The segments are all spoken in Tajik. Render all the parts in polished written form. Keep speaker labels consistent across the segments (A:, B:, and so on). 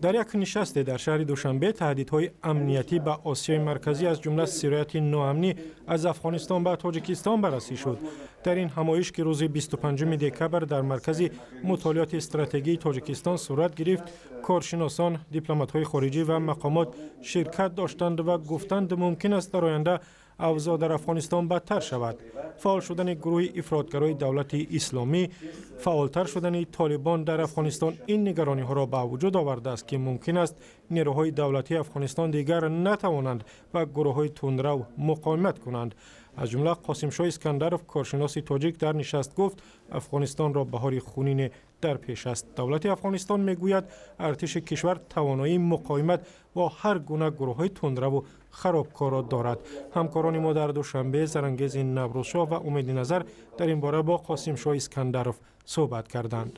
A: Дар як нишасте дар шаҳри Душанбе таҳдидҳои амниятӣ ба Осиёи Марказӣ, аз ҷумла сирояти ноамнӣ аз Афғонистон ба Тоҷикистон, баррасӣ шуд. Дар ин ҳамоиш, ки рӯзи 25 декабр дар Маркази мутолиоти стратегии Тоҷикистон сурат гирифт, коршиносон, дипломатҳои хориҷӣ ва мақомот ширкат доштанд ва гуфтанд, мумкин аст дар оянда авзоъ дар Афғонистон бадтар шавад. Фаъол шудани гурӯҳи ифротгарои Давлати Исломӣ, фаъолтар шудани Толибон дар Афғонистон ин нигарониҳоро ба вуҷуд овардааст, ки мумкин аст нерӯҳои давлатии Афғонистон дигар натавонанд ба гурӯҳҳои тундрав муқовимат кунанд. Аз ҷумла Қосимшоҳ Искандаров, коршиноси тоҷик, дар нишаст гуфт, Афғонистонро баҳори хунине дар пеш аст. Давлати Афғонистон мегӯяд, артиши кишвар тавоноии муқовимат бо ҳар гуна гурӯҳҳои тундраву харобкорро дорад. Ҳамкорони мо дар Душанбе, Зарангези Наврӯзшоҳ ва Умеди Назар, дар ин бора бо Қосимшоҳ Искандаров суҳбат карданд.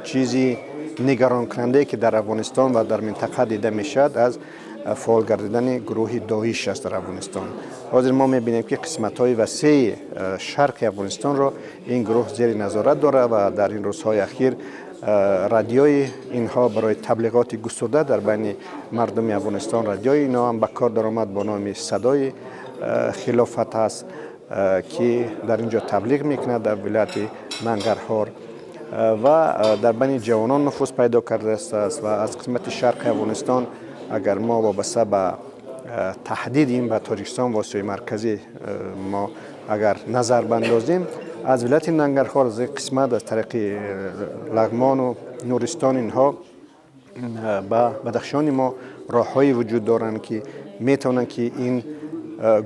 B: Чизи нигаронкунандае, ки дар Афғонистон ва дар минтақа дида мешавад, аз фаъол гардидани гурӯҳи Доиш аст дар Афғонистон. Ҳозир мо мебинем, ки қисматҳои васеи шарқи Афғонистонро ин гурӯҳ зери назорат дорад ва дар ин рӯзҳои ахир радиои инҳо барои таблиғоти густурда дар байни мардуми Афғонистон, радиои инҳо ҳам ба кор даромад, бо номи Садои Хилофат аст, ки дар ин ҷо таблиғ мекунад дар вилояти Нангарҳор ва дар байни ҷавонон нуфуз пайдо кардааст. Ва аз қисмати шарқи Афғонистон, агар мо вобаста ба таҳдиди ин ба Тоҷикистон ва Осиёи Марказӣ мо агар назар бандозем, аз вилояти Нангарҳор, аз қисмат аз тариқи Лағмону Нуристон инҳо ба Бадахшони мо роҳҳое вуҷуд доранд, ки метавонанд, ки ин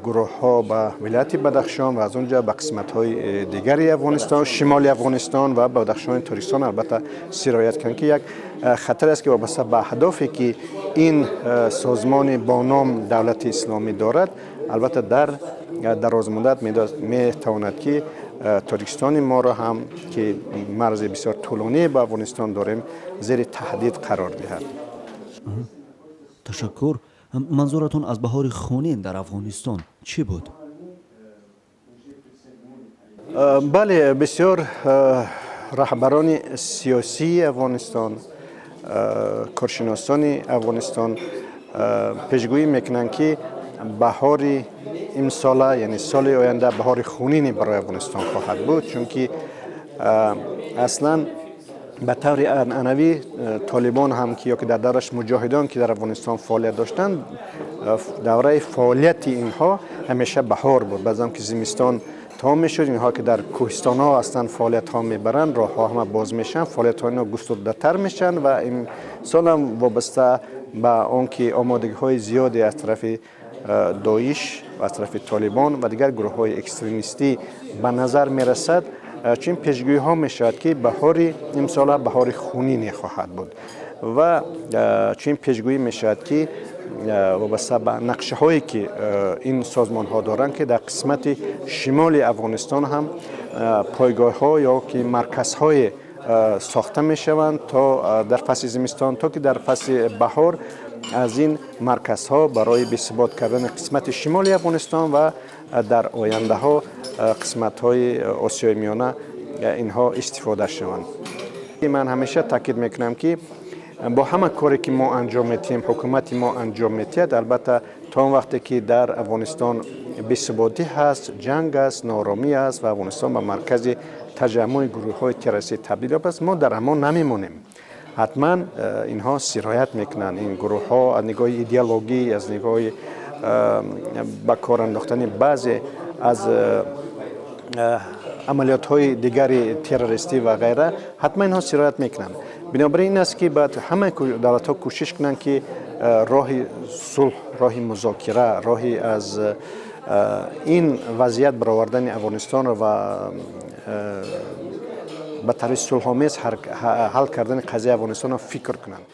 B: гурӯҳҳо ба вилояти Бадахшон ва аз он ҷо ба қисматҳои дигари Афғонистон, шимоли Афғонистон ва Бадахшони Тоҷикистон албатта сироят кунанд, ки як хатар аст, ки вобаста ба аҳдофе, ки ин созмони бо ном Давлати Исломӣ дорад, албатта дар дарозмуддат метавонад, ки Тоҷикистони моро ҳам, ки марзи бисёр тӯлонӣ ба Афғонистон дорем, зери таҳдид қарор диҳад.
C: Ташаккур. Манзуратон аз баҳори хунин дар Афғонистон чӣ буд?
B: Бале, бисёр раҳбарони сиёсии Афғонистон, коршиносони Афғонистон пешгӯӣ мекунанд, ки баҳори имсола, яъне соли оянда, баҳори хунине барои Афғонистон хоҳад буд, чунки аслан ба таври анъанавӣ Толибон ҳам ки ё ки дар давраш муҷоҳидон, ки дар Афғонистон фаъолият доштанд, давраи фаъолияти инҳо ҳамеша баҳор буд. Баъзан ки зимистон тамом мешуд, инҳо, ки дар кӯҳистонҳо ҳастанд, фаъолиятҳо мебаранд, роҳҳо ҳама боз мешаванд, фаъолиятҳои инҳо густурдатар мешаванд. Ва имсол ҳам вобаста ба он ки омодагиҳои зиёде аз тарафи Доиш ва аз тарафи Толибон ва дигар гурӯҳҳои экстремистӣ ба назар мерасад, чунин пешгӯиҳо мешавад, ки баҳори имсола баҳори хунине хоҳад буд. Ва чунин пешгӯӣ мешавад, ки вобаста ба нақшаҳое, ки ин созмонҳо доранд, ки дар қисмати шимоли Афғонистон ҳам пойгоҳҳо ё ки марказҳое сохта мешаванд, то дар фасли зимистон, то ки дар фасли баҳор аз ин марказҳо барои бесубот кардани қисмати шимоли Афғонистон ва дар ояндаҳо қисматҳои Осиёи Миёна инҳо истифода шаванд. Ман ҳамеша таъкид мекунам, ки бо ҳама коре, ки мо анҷом медиҳем, ҳукумати мо анҷом медиҳад, албатта то он вақте ки дар Афғонистон бесуботӣ ҳаст, ҷанг аст, нооромӣ аст ва Афғонистон ба маркази таҷаммуи гурӯҳҳои террористӣ табдил ёфтааст, мо дар амон намемонем. Ҳатман инҳо сироят мекунанд, ин гурӯҳҳо, аз нигоҳи идеологӣ, аз нигоҳи ба кор андохтани баъзе аз амалиётҳои дигари террористӣ ва ғайра, ҳатман инҳо сироят мекунанд. Бинобар ин аст, ки бояд ҳамаи давлатҳо кӯшиш кунанд, ки роҳи сулҳ, роҳи музокира, роҳи аз ин вазъият баровардани Афғонистонро ва ба таври сулҳомез ҳал кардани қазияи Афғонистонро фикр кунанд.